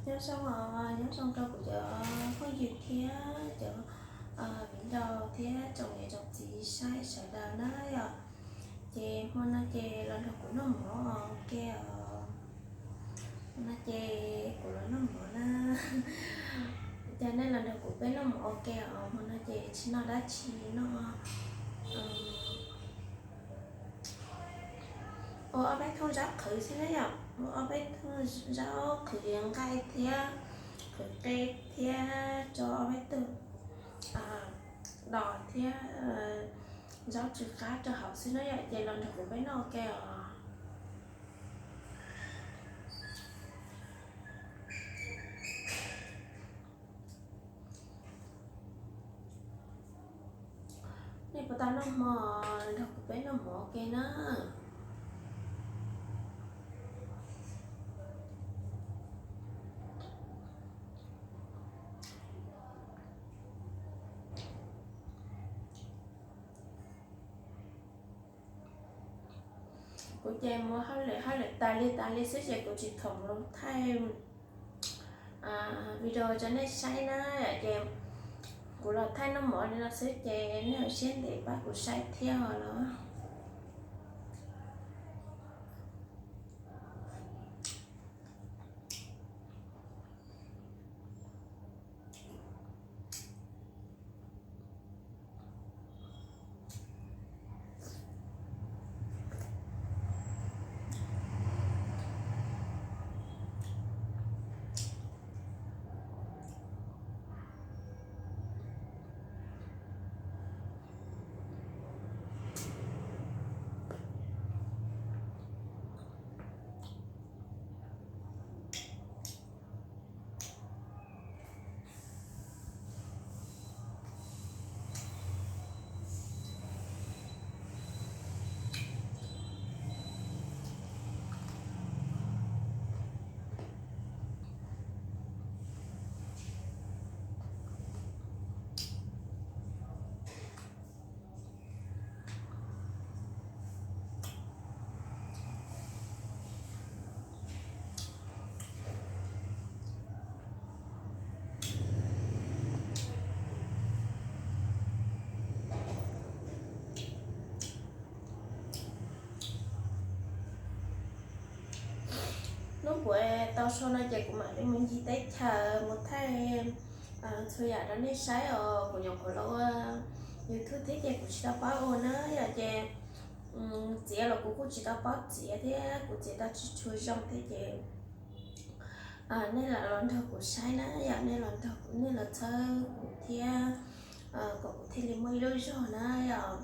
Nyob zoo os, nyob zoo rau kuv cov phooj ywg thiab cov viv ncaus thiab tsoom niam tsoom txiv saib sawv daws na yom. Ces hmo no ces los nrog kuv noj mov ua ke os. Hmo no ces kuv los noj mov na. Ces nej los nrog kuv peb noj mov ua ke os, hmo no ces tsis noj dab tsi noj. Ua ob peb thooj zaub qhwv xwb na yom, ua ob peb thooj zaub qhwv nqaij thiab qhwv qe thiab tso ob peb tug dos thiab zaub tsw qab rau hauv xwb na yom, ces los nrog kuv peb noj ua ke os. Nej puas tau noj hmo, nrog kuv peb noj mov ua ke na. Kuv ces mus hauj lwm hauj lwm tas li tas li xwb ces kuv tsis khoom los thaij video rau nej saib na, ces kuv los thaij noj mov li no xwb ces nej ho siab ntev pab kuv saib thiab os los. Hnub puav tau so no ces kuv mam li mus ncig teb chaws mus thaij txhua yam rau nej saib os. Kuv nyuam qhuav los ua YouTube thiab ces kuv tsis tau paub ua na yom, ces txiav los kuv kuj tsis tau paub txiav thiab kuv txiav tau tsis tshua zoo thiab ces nej lam los nrog kuv saib na yom, nej los nrog kuv, nej los txhawb kuv thiab kom kuv thiaj li muaj ib lub zog na yom.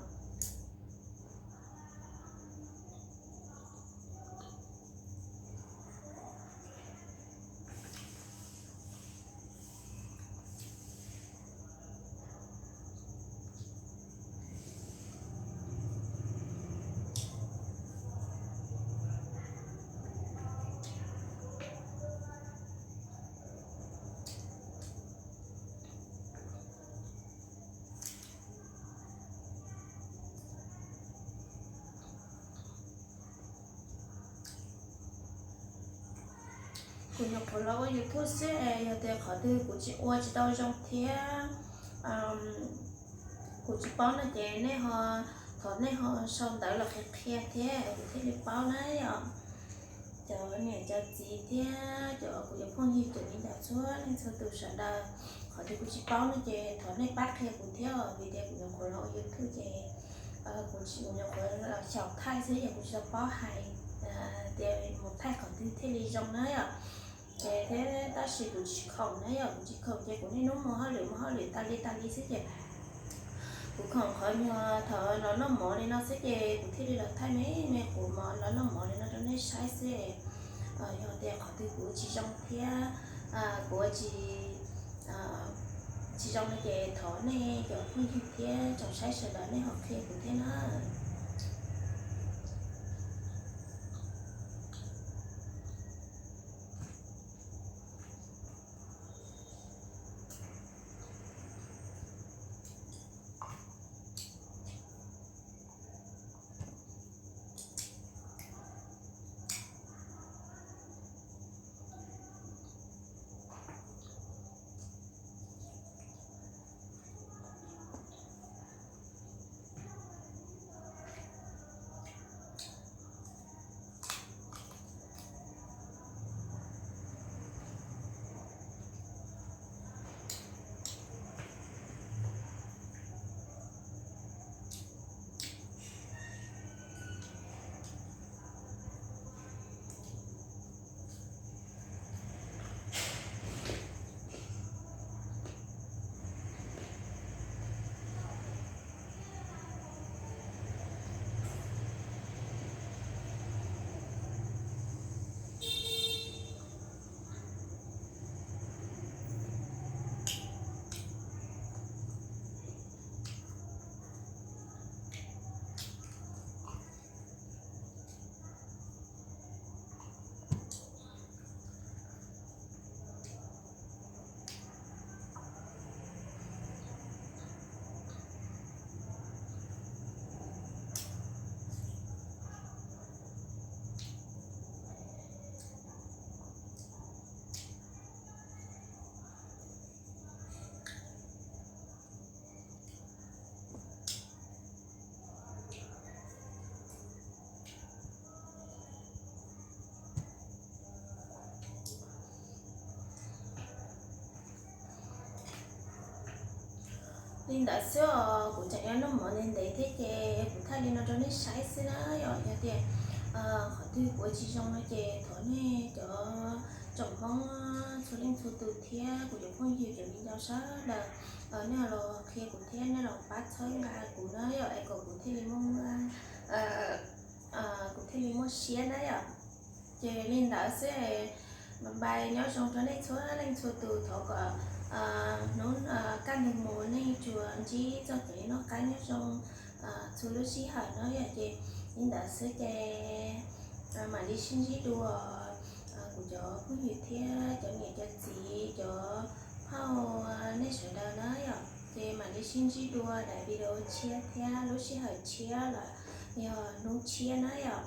Kuv nyuam qhuav los ua YouTube xwb es yog tias qhov twg kuv tsis ua tsis tau zoo thiab kuv tsis paub no ces nej ho, thov nej ho sau ntawv los qhia qhia thiab kuv thiaj li paub na yom. Cov niam cov txiv thiab cov kuv cov phooj ywg cov viv ncaus txhua leej txhua tus sawv daws, qhov twg kuv tsis paub no ces thov nej pab qhia kuv thiab vim tias kuv nyuam qhuav los ua YouTube ces kuv tsis, kuv nyuam qhuav los xyaum thaij xwb ces kuv tsis tau paub hais tias mus thaij qhov twg thiaj li zoo na yom. Ces thiab tab sis kuv tsis khoom na yom, kuv tsis khoom ces kuv niaj hnub mus hauj lwm mus hauj lwm tas li tas li xwb ces kuv khoom qhov nyuag thaum los noj mov li no xwb ces kuv thiaj li los thaij me me kuv mov los noj mov li no rau nej saib xwb. Yog tias qhov twg kuv tsis zoo thiab kuv tsis, tsis zoo no ces thov nej cov phooj ywg thiab tsoom saib sawv daws nej ho qhia kuv thiab na. Li ntawd xwb os, kuv tseem yuav noj mov ntev ntev thiab ces kuv thaij li no rau nej saib xwb na yom. Yog tias qhov twg kuv ua tsis zoo no ces thov nej cov tsoom Hmoob txhua leej txhua tus thiab kuv cov phooj ywg cov viv ncaus sawv daws, nej los qhia kuv thiab nej los pab txhawb nqa kuv na yom, es kom kuv thiaj li muaj, kuv thiaj li muaj siab na yom. Ces li ntawd xwb, npais nyob zoo rau nej txhua leej txhua tus, thov kom hnub kaj ntug mus nej tsuas ntsib txoj kev noj qab nyob zoo txhua lub sij hawm no yom. Ces li ntawd xwb ces mam li sib ntsib dua kuv cov phooj ywg thiab cov niam cov txiv cov phauj, nej sawv daws na yom. Ces mam li sib ntsib dua daim video tshiab thiab lub sij hawm tshiab los yog hnub tshiab na yom.